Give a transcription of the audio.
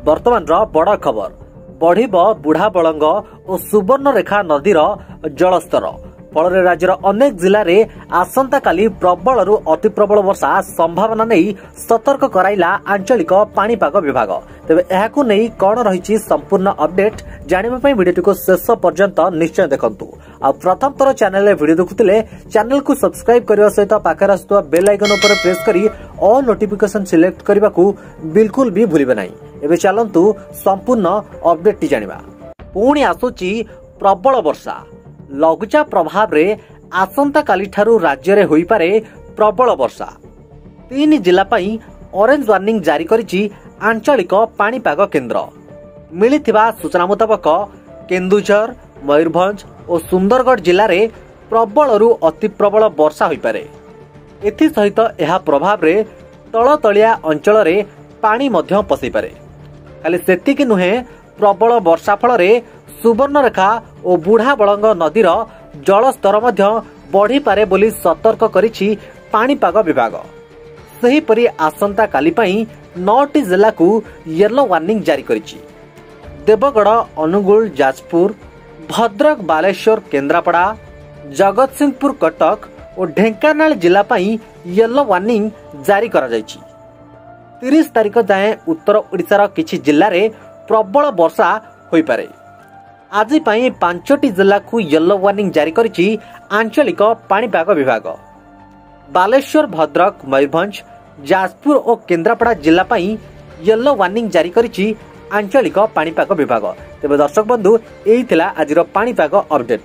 ବର୍ତ୍ତମାନର ବଡ଼ ଖବର, ବଢ଼ିବ ବୁଢ଼ାବଳଙ୍ଗ ଓ ସୁବର୍ଣ୍ଣରେଖା ନଦୀର ଜଳସ୍ତର। ଫଳରେ ରାଜ୍ୟର ଅନେକ ଜିଲ୍ଲାରେ ଆସନ୍ତାକାଲି ପ୍ରବଳରୁ ଅତି ପ୍ରବଳ ବର୍ଷା ସମ୍ଭାବନା ନେଇ ସତର୍କ କରାଇଲା ଆଞ୍ଚଳିକ ପାଣିପାଗ ବିଭାଗ। ତେବେ ଏହାକୁ ନେଇ କ'ଣ ରହିଛି ସମ୍ପୂର୍ଣ୍ଣ ଅପଡେଟ୍ ଜାଣିବା ପାଇଁ ଭିଡ଼ିଓଟିକୁ ଶେଷ ପର୍ଯ୍ୟନ୍ତ ନିଶ୍ଚୟ ଦେଖନ୍ତୁ। ଆଉ ପ୍ରଥମ ଥର ଚ୍ୟାନେଲରେ ଭିଡ଼ିଓ ଦେଖୁଥିଲେ ଚ୍ୟାନେଲକୁ ସବସ୍କ୍ରାଇବ୍ କରିବା ସହିତ ପାଖରେ ଆସୁଥିବା ବେଲ୍ ଆଇକନ୍ ଉପରେ ପ୍ରେସ୍ କରି ଅଲ୍ ନୋଟିଫିକେସନ୍ ସିଲେକ୍ଟ କରିବାକୁ ବିଲକୁଲ ବି ଭୁଲିବେ ନାହିଁ। ଏବେ ଚାଲନ୍ତୁ ସମ୍ପୂର୍ଣ୍ଣ ଅପଡେଟ୍ଟି ଜାଣିବା। ପୁଣି ଆସୁଛି ପ୍ରବଳ ବର୍ଷା। ଲଘୁଚାପ ପ୍ରଭାବରେ ଆସନ୍ତାକାଲିଠାରୁ ରାଜ୍ୟରେ ହୋଇପାରେ ପ୍ରବଳ ବର୍ଷା। 3 ଜିଲ୍ଲା ପାଇଁ ଅରେଞ୍ଜ ୱାର୍ଣ୍ଣିଂ ଜାରି କରିଛି ଆଞ୍ଚଳିକ ପାଣିପାଗ କେନ୍ଦ୍ର। ମିଳିଥିବା ସୂଚନା ମୁତାବକ କେନ୍ଦୁଝର, ମୟୂରଭଞ୍ଜ ଓ ସୁନ୍ଦରଗଡ଼ ଜିଲ୍ଲାରେ ପ୍ରବଳରୁ ଅତି ପ୍ରବଳ ବର୍ଷା ହୋଇପାରେ। ଏଥିସହିତ ଏହା ପ୍ରଭାବରେ ତଳତଳିଆ ଅଞ୍ଚଳରେ ପାଣି ମଧ୍ୟ ପଶିପାରେ। ଖାଲି ସେତିକି ନୁହେଁ, ପ୍ରବଳ ବର୍ଷା ଫଳରେ ସୁବର୍ଣ୍ଣରେଖା ଓ ବୁଢ଼ାବଳଙ୍ଗ ନଦୀର ଜଳସ୍ତର ମଧ୍ୟ ବଢ଼ିପାରେ ବୋଲି ସତର୍କ କରିଛି ପାଣିପାଗ ବିଭାଗ। ସେହିପରି ଆସନ୍ତାକାଲି ପାଇଁ 9ଟି ଜିଲ୍ଲାକୁ ୟେଲୋ ୱାର୍ଣ୍ଣିଂ ଜାରି କରିଛି। ଦେବଗଡ଼, ଅନୁଗୁଳ, ଯାଜପୁର, ଭଦ୍ରକ, ବାଲେଶ୍ୱର, କେନ୍ଦ୍ରାପଡ଼ା, ଜଗତସିଂହପୁର, କଟକ ଓ ଢେଙ୍କାନାଳ ଜିଲ୍ଲା ପାଇଁ ୟେଲୋ ୱାର୍ଣ୍ଣିଂ ଜାରି କରାଯାଇଛି। 30 ତାରିଖ ଯାଏଁ ଉତ୍ତର ଓଡ଼ିଶାର କିଛି ଜିଲ୍ଲାରେ ପ୍ରବଳ ବର୍ଷା ହୋଇପାରେ। ଆଜି ପାଇଁ 5ଟି ଜିଲ୍ଲାକୁ ୟେଲୋ ୱାର୍ଣ୍ଣିଂ ଜାରି କରିଛି ଆଞ୍ଚଳିକ ପାଣିପାଗ ବିଭାଗ। ବାଲେଶ୍ୱର, ଭଦ୍ରକ, ମୟୂରଭଞ୍ଜ, ଯାଜପୁର ଓ କେନ୍ଦ୍ରାପଡ଼ା ଜିଲ୍ଲା ପାଇଁ ୟେଲୋ ୱାର୍ଣ୍ଣିଂ ଜାରି କରିଛି ଆଞ୍ଚଳିକ ପାଣିପାଗ ବିଭାଗ। ତେବେ ଦର୍ଶକ ବନ୍ଧୁ, ଏଇ ଥିଲା ଆଜିର ପାଣିପାଗ ଅପଡେଟ୍।